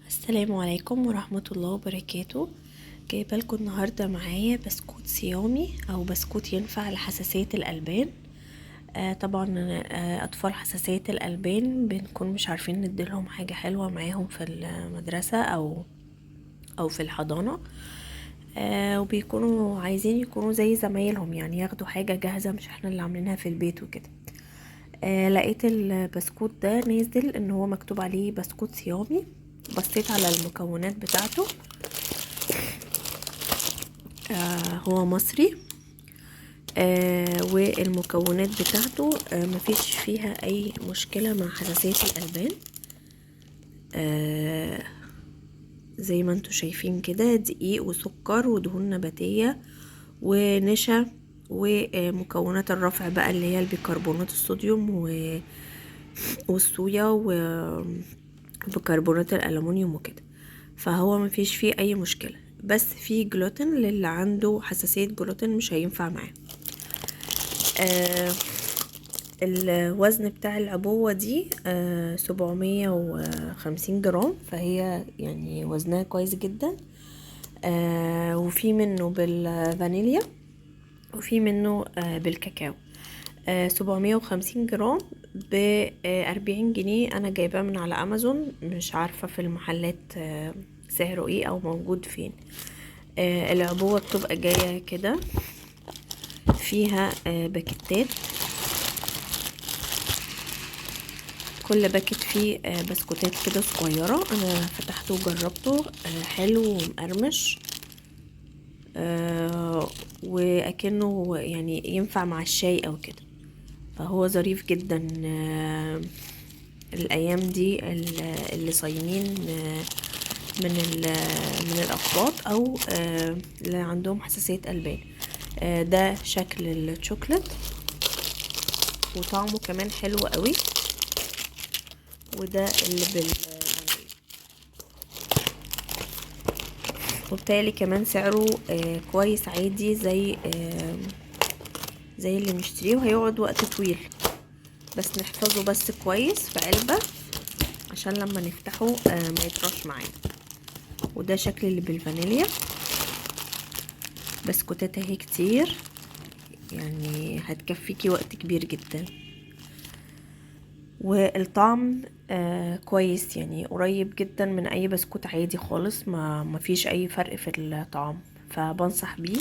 السلام عليكم ورحمة الله وبركاته. جايبه لكم النهارده معايا بسكوت صيامي او بسكوت ينفع لحساسية الألبان. طبعا اطفال حساسية الألبان بنكون مش عارفين نديلهم حاجة حلوة معاهم في المدرسة او في الحضانة، وبيكونوا عايزين يكونوا زي زمايلهم، يعني ياخدوا حاجة جاهزة مش احنا اللي عاملينها في البيت وكده. لقيت البسكوت ده نازل ان هو مكتوب عليه بسكوت صيامي، بصيت على المكونات بتاعته. هو مصري، والمكونات بتاعته مفيش فيها اي مشكلة مع حساسية الألبان. زي ما انتوا شايفين كده، دقيق وسكر ودهون نباتية ونشا ومكونات الرفع بقى اللي هي البيكربونات الصوديوم والصويا وبيكربونات الألمونيوم وكده. فهو مفيش فيه اي مشكلة، بس فيه جلوتين للي عنده حساسية جلوتين مش هينفع معاه. الوزن بتاع العبوة دي 750 جرام، فهي يعني وزنها كويس جدا. وفي منه بالفانيليا وفي منه بالكاكاو. 750 جرام ب40 جنيه. انا جايباه من على امازون، مش عارفة في المحلات سعره ايه او موجود فين. العبوة بتبقى جاية كده فيها باكيتات، كل باكيت فيه بسكوتات كده صغيرة. انا فتحته وجربته، حلو ومقرمش، واكنه يعني ينفع مع الشاي او كده، فهو ظريف جدا. الايام دي اللي صايمين من الاقباط او اللي عندهم حساسية ألبان. ده شكل الشوكليت وطعمه كمان حلو قوي. وده اللي بالفانيليا، وبالتالي كمان سعره كويس عادي زي اللي نشتريه، وهيقعد وقت طويل، بس نحفظه بس كويس في علبة عشان لما نفتحه ما يطرش معانا. وده شكل اللي بالفانيليا. بسكوتات اهي كتير، يعني هتكفيكي وقت كبير جدا، والطعم كويس، يعني قريب جدا من اي بسكوت عادي خالص، ما فيش اي فرق في الطعم، فبنصح بيه.